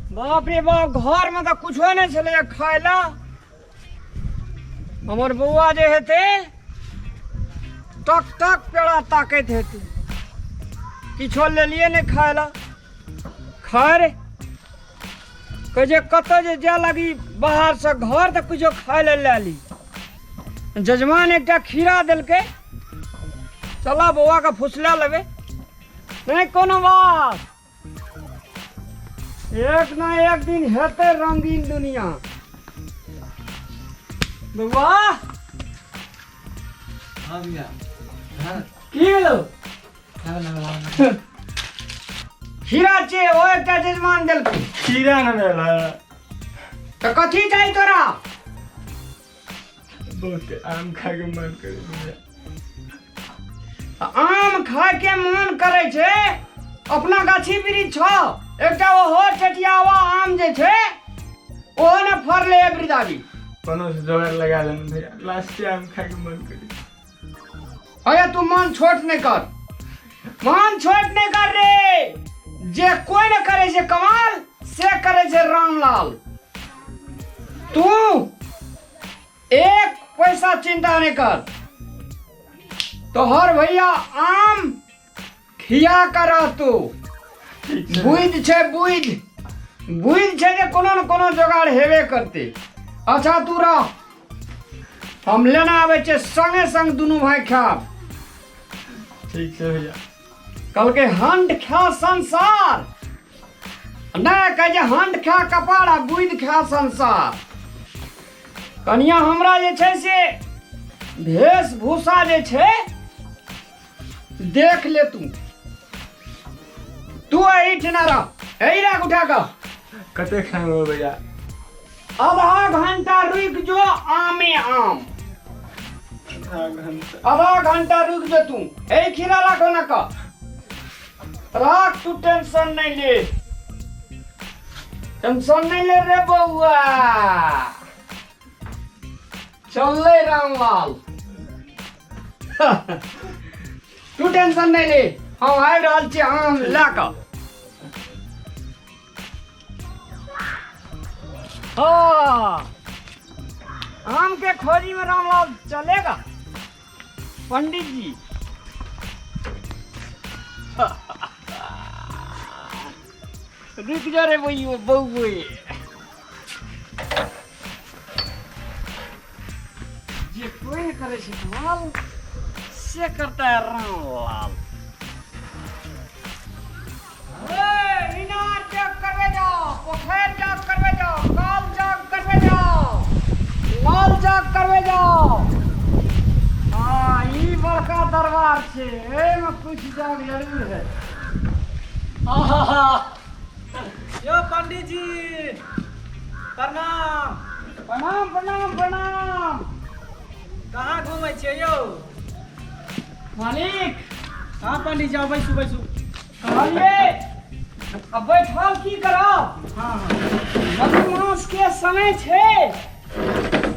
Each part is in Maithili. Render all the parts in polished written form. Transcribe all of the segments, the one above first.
बाप रे बाप, घरमे तऽ कुछो नहि छलैए खाय लए। हमर बौआ जे हेतै टक टक पेड़ा ताकैत हेतै, किछो लेलियै नहि खाय लए। खैर कहै छै कतऽ जे जाय लागी बाहरसँ घर तऽ किछो खाय लए लए ली। जजमान एकटा खीरा देलकै, चला बौआके फुसला लेबै, नहि कोनो बात, एक ना एक दिन हेतै रंगीन दुनिया। बौआ। हाँ भैया। हाँ। की भेलो? लाओ लाओ लाओ। खीरा छै, ओ एकटा जजमान देलकै। खीरा न भेल। तऽ कथी चाही तोरा? बहुत आम खाए के मन करे भैया। आम खाय के मन करे छै? अपना गाछी वृक्ष छौ एकटा, ओहो चटियावा आम जे छै ओहो ने फड़ले है वृद्धावी। कोनो से जोगाड़ लगा लेना भैया, लास्ट आम खाए के मन करे। अरे तू मन छोट नहीं कर, मन छोट नहीं कर रे। जे कोई न करे छै कमाल से करे छै रामलाल। तू एक पैसा चिंता नहीं कर, तोहर भैया आम खिया कर तू। ठीक छै। बुझ छै, बुझ बुझ छै जे कोनो न कोनो जोगाड़ हेबे करते। अच्छा तू रह, हम लेना आबै छियै, संगे संग दुनू भाई खायब। ठीक छै भैया। कहलकै हंड खा संसार, नहि कहै छै हंड खा कपार आ बुद्धि खा संसार। कनिया हमरा जे छै से वेशभूषा जे छै देख ले तू। तू एहिठिना रह, एहि राख उठा कऽ। कते खाएब भैया? आधा घंटा रुकि जो, आमे आम। आधा घंटा? आधा घंटा रुक जो तू, एहि खीरा राखो ना कऽ राख। तू टेंशन नहीं ले, टेंशन नहीं ले रे बउआ। चल रामलाल, तू टेंशन नहीं ले, हम आबि रहल छी आम लए कऽ। हाँ, आम के खोजी में रामलाल चलेगा पंडित जी। रुक जा रे बउआ, बउए जे कोई नहीं करे छै कमाल से करता है रामलाल। ए, इनार जग करबे जाओ, पोखरि जग करबे जाओ, कल जग करबे जाओ, नल जग करबे जाओ। हाँ, ई बड़का दरबार छै, एहिमे कुछ जग जरूर है। आहा। यो पंडित जी प्रणाम। प्रणाम प्रणाम प्रणाम। कहाँ घूमै छियै यौ? मालिक। हाँ पंडित जी, आउ बैसू बैसू। कहलिए अब बैठल की करब? हाँ हाँ। मधुमास के समय छै,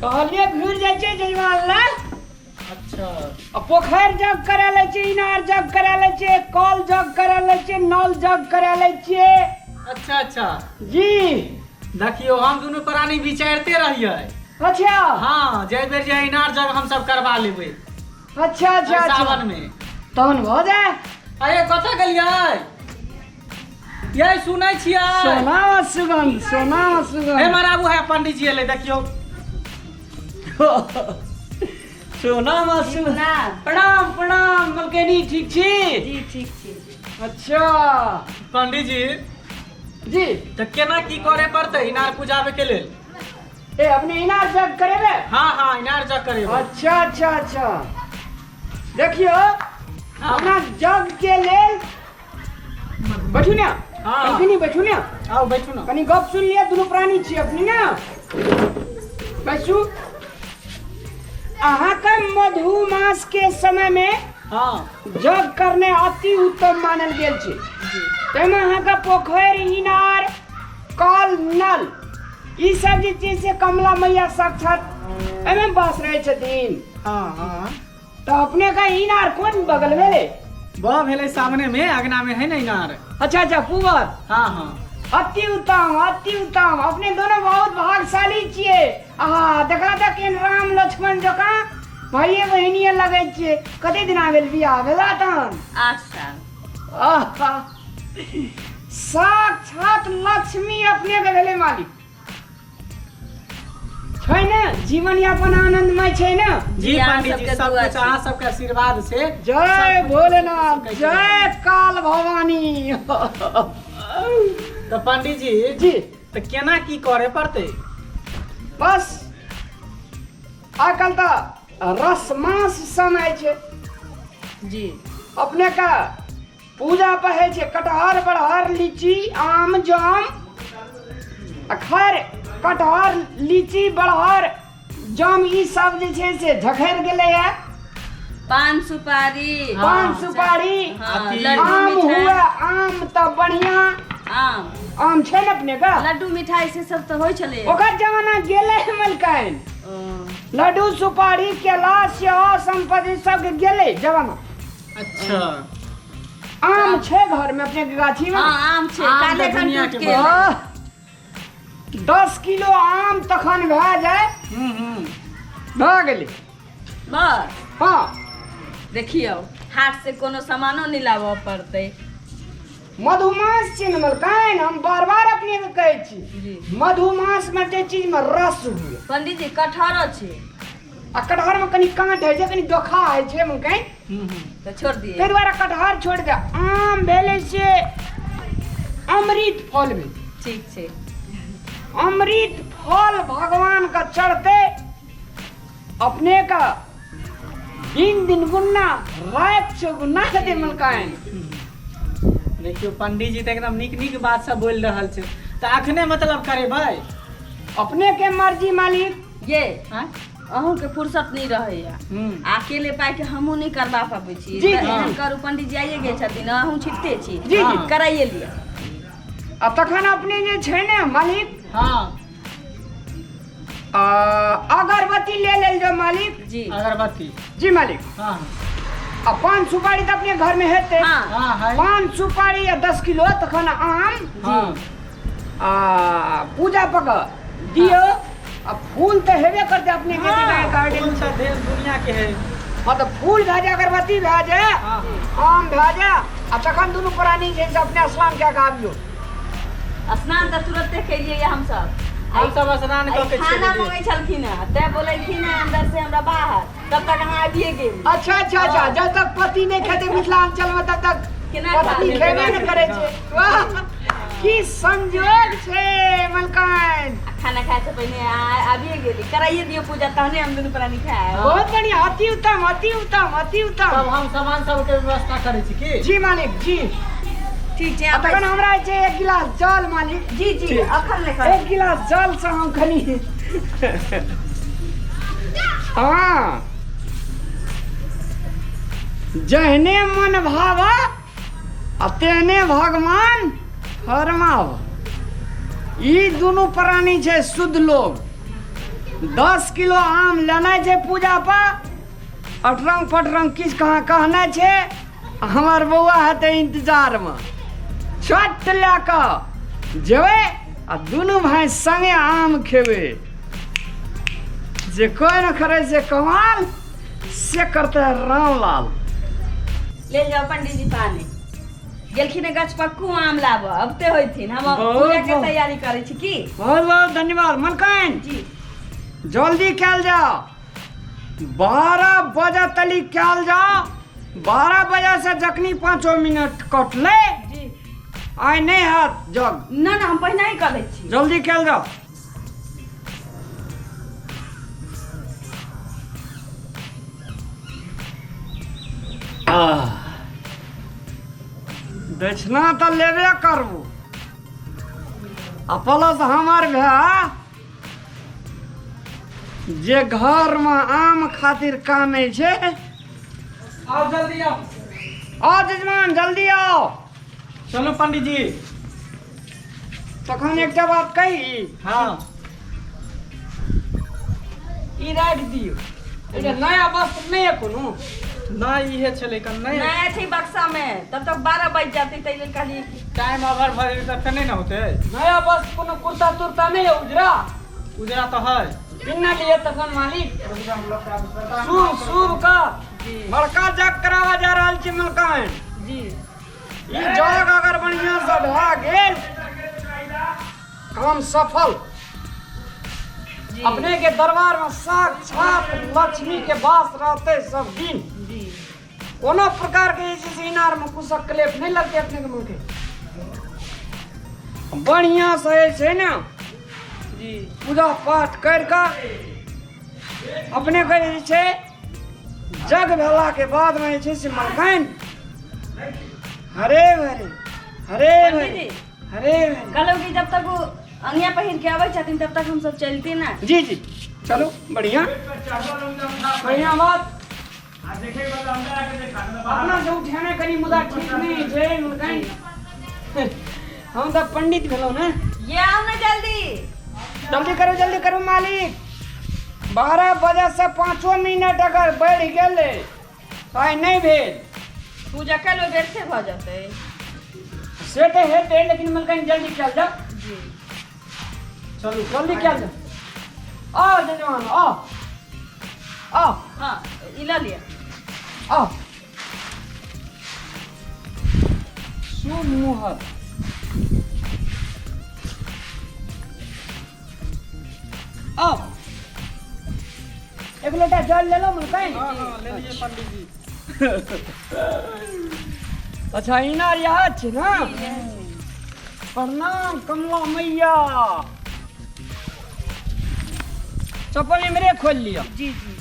कहलिए घुरि जाइ छै जजमान लए। अच्छा। आ पोखरि जग करा लै छियै, इनार जग करा लै छियै, कल जग करा लै छियै, नल जग करा लै छियै। अच्छा अच्छा। जी। देखियौ, हम दुनू प्राणी विचारिते रहियै। अच्छा। हाँ, जाहि बेर जे इनार जग हम सब करवा लेबै। अच्छा अच्छा अच्छा। सावन में। तहन भऽ जाय। अरे कतऽ गेलियै यै? सुनै छियै? सोना सुगंध, सोना सुगंध। हे मराबू है, पंडित जी एलै देखियौ। सोना सुगंध। प्रणाम प्रणाम मलकेनी, ठीक छी? जी, ठीक छी। अच्छा। पंडित जी। जी। तऽ केना की करे पड़तै इनार पूजाबे के लेल? ए अपने इनार जग करेबे? हाँ हाँ, इनार जग करेबै। अच्छा अच्छा अच्छा। देखियो, अपना जग के लेल बैठू ने। हाँ। कनी बैठू ने। आउ बैठू ने। कनी गप सुन लिअ, दुनू प्राणी छी अपने ने, बैसू। अहाँके मधुमास के समय में जग करने अति उत्तम मानल गेल छै। ताहिमे अहाँके पोखरि, इनार, कल, नल ई सब जे छै से कमला मैया साक्षात एहिमे बस रहै छथिन। हाँ हाँ। तऽ अपने का इनार कोन बगल भेलै? बह भेलै सामने में, अगना में है ने इनार। अच्छा अच्छा, पुबर। हाँ हाँ। अति उत्तम, अति उत्तम। अपने दोनों बहुत भाग्यशाली छियै। आहा, देखा तऽ केहन राम लक्ष्मण जकाँ भाइये बहिनिये लगै छियै। कते दिना भेल बियाह भेला तहन? 8 साल। आहा, साक्षात लक्ष्मी अपने के भेलै मालिक। छै ने जीवन यापन आनंदमय छै ने? जी अहाँ पंडित जी, सबके सब दुआ कुछ छै। अहाँ सबके आशीर्वाद से जय सब कुछ भोलेनाथ, सुखी जय काल भवानी। तऽ पंडित जी, जी। तऽ केना की करे पड़तै? बस आइ काल्हि तऽ रस मास समय छै। जी। अपने के पूजा पर होइ छै कटहर, बड़हर, लीची, आम, जाम। आ खैर कटहर, लीची, बड़हर, जाम ई सब जे छै से झखरि गेलैए। पान सुपारी। पान सुपारी। हाँ, अथी- लड्डू आम मिठाई। हुए, आम तऽ बढ़िया। आम। आम छै ने अपने के? लड्डू मिठाई से सब तऽ होइ छलै। ओकर जमाना गेलै मलकाइन। ओ, लड्डू, सुपारी, केला, सेहो संपत्ति सबके गेलै जमाना। अच्छा। आम छै घर में अपने के गाछी में? हाँ, आम छै। आम काल्हि तऽ एखन दुनिया टूट के के आह, 10 किलो आम तखन भए जाय। हम्म हम्म भए गेलै। बस। हाँ। देखियौ, हाट से कोनो सामानो नहि लाबऽ पड़तै। मधुमास छै ने मलकाइन, हम बार बार अपने के कहै छी। जी। मधुमास में जे चीज में रस हुए। पंडित जी, कटहरो छै। आ कटहर में कनि काँट होइ छै, कनि दोखा होइ छै मलकाइन। तऽ छोड़ दियै। ताहि दुआरे कटहर छोड़ि दे। आम भेलै से अमृत फल भेल। ठीक छै। अमृत फल भगवान के चढ़ते अपने के दिन दिन गुन्ना राति चौगुना हेतै मलकाइन। देखियौ पंडित जी तऽ एकदम नीक नीक बात सब बोलि रहल छै, तऽ अखने मतलब करेबै? अपने के मर्जी मालिक। ये आँय? अहूँके फुर्सत नहि रहैया। आ अकेले पाइके हमहूँ नहि करबा पाबै छी। जी, जी, तऽ एहन जी। करू, पंडित जी आइए गेल छथिन, अहूँ छिटते छी। जी, जी। हँ। कराइए लिअ। आ तखन अपने जे छै ने मालिक, हाँ। आ, अगरबत्ती ले लेल जो मालिक। जी। अगरबत्ती। जी मालिक। हाँ। आ पान सुपारी तऽ अपने घर में हेतै? हाँ। हाँ है। पान सुपारी आ 10 किलो तखन आम। हाँ। आ पूजा पक दियौ। आ फूल तऽ हेबे करतै अपने के। हाँ। गार्डन फूल तऽ देश दुनिया के है। हाँ, तऽ फूल भए जाय, अगरबत्ती भए जाय, हाँ। आम भए जाय, आ तखन दुनू प्राणी जे छै से अपने स्नान कए कऽ आबियौ। स्नान तऽ तुरन्ते केलियै हमसब। हम सब स्नान कऽ के खाना चलि मंगै छलखिन हेँ, तैं बोलेलखिन हेँ अंदर से हमरा बाहर, तब तक अहाँ आबिए गेली। अच्छा अच्छा अच्छा। जब तक पति नहि खेतै मिथिलांचल में तब तक केना पत्नी खा खेबे नहि करै छै। वाह, की संजोग छै मलकाइन। आ खाना खाय से पहिने आबिए गेली। कराइए दियौ पूजा, तहने हम दुनू प्राणी खायब। बहुत बढ़िया, अति उत्तम, अति उत्तम, अति तब उत्तम। हम सामान सबके व्यवस्था करै छी की? जी मालिक जी। ठीक छै। आ तखन हमरा जे छै एक गिलास जल मालिक। जी जी, अखन ले कर। एक गिलास जल से हम कनि, हाँ, जहने मन भाव आ तेहने भगवान फरमाव। ई दुनू प्राणी छै शुद्ध लोग। 10 किलो आम लेनाइ छै पूजा पर, अटरंग पटरंग किछु कहाँ कहनाइ छै। हमर बौआ हेतै इंतजारमे, चट लए कऽ जेबै आ दुनू भाय संगे आम खेबै। जे कोइ न करै छै कमाल, से करतै रामलाल। ले जाओ पंडित जी पानी। गेलखिन गछपक्कू आम लाबऽ, अबते होइथिन। हम बहुत पूजा के बहुत। तैयारी करै छी की। बहुत बहुत धन्यवाद मलकाइन। जी। जल्दी कयल जाओ, 12 बजे तली कयल जाओ। 12 बजे से जखनी 5 मिनट कटलै जी, आइ नहि हैत जग। ना ना, हम पहिने ही कऽ लै छी। जल्दी कयल जाओ। आह, दक्षिणा तऽ लेबे करबू आ प्लस हमर भाय जे घरमे आम खातिर कानै छै। आओ जल्दी आओ। आओ जजमान, जल्दी आओ। चलू पंडित जी। तखन एकटा बात कही? हाँ। ई राखि दियौ, एकटा नया वस्त्र नहि यऽ कोनो? नहि इहे छलै कन नहि। नहि छै बक्सा में, तब तक 12 बज जाते, ताहि लेल कहलियै कि टाइम ओवर भऽ जेतै तऽ फेर नहि ने होतै। नया बस कोनो कुर्ता तुर्ता नहि है उजरा? उजरा तऽ है। किन्ना लिए तखन मालिक? शुभ शुभ का बड़का जग करावा जा रहल छै मलकान। जी। ई जग अगर बढ़िया से भए गेल, काम सफल। जी। अपने के दरबार में साक्षात लक्ष्मी के वास रहते सब दिन। जी। कोनो प्रकार के जे छै से इनार में कुशक क्लेप नहीं लगते अपने के मुँह के। बढ़िया से जे छै ने जी पूजा पाठ कर के अपने के जे छै जग भेला के बाद में जे छै से मलकाइन हरे भरे हरे भरे पंडीजी। हरे भरे। कहलहुँ कि जब तक वो अंगिया पहिर के आबै छथिन तब तक हमसब चलती ना। जी जी चलो, बढ़िया बढ़िया बात। अपना से उठेने कनी मुदा ठीक नहीं छै मलकाइन, हम तऽ पंडित भेलहुँ ने। ये आओ ना जल्दी। जल्दी करो जल्दी करो मालिक, 12 बजे से 5 मिनट अगर बढ़ि गेलै तऽ आइ नहि भेल। पूजा कल व्यर्थे भऽ जेतै। से तऽ हेतै, लेकिन मलकाइन जल्दी कयल जाउ। जी। चलू जल्दी कयल जाउ। आओ जजमान, आओ आओ। हाँ ई लऽ लिअ। आओ। शुभ मुहूर्त। आओ, एक लोटा जल ले लो मलकाइन। हाँ हाँ लेलियै पंडीजी। अच्छा इनार यहाँ छै ना? प्रणाम कमला मैया। चप्पल इमरे खोलि लिअ। जी जी।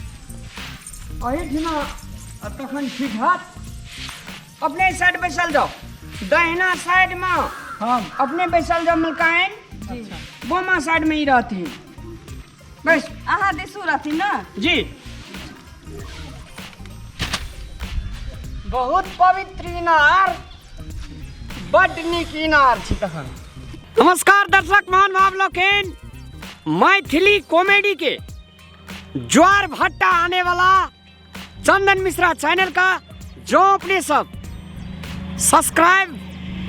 एहिठिना आ तखन ठीक हैत। अपने साइड बैसल जाउ, दहिना साइड में हम अपने बैसल जाउ मलकाइन। जी। बामा साइड में ही रहथिन बस। अहाँ दिसू रहथिन ना? जी। बहुत पवित्र इनार, बड्ड नीक इनार छै तखन। नमस्कार दर्शक महानुभाव लोकनि, मैथिली कॉमेडी के ज्वार भट्टा आने वाला चंदन मिश्रा चैनल का जो अपने सब सब्सक्राइब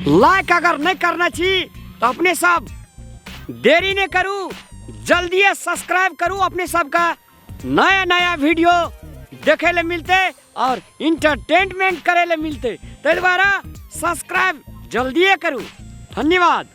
लाइक अगर नहीं करना छी तो अपने सब देरी नहीं करू, जल्दी सब्सक्राइब करू। अपने सबका नया नया वीडियो देखे ले मिलते और इंटरटेनमेंट करे ले मिलते, ताहि द्वारा सब्सक्राइब जल्दी करू। धन्यवाद।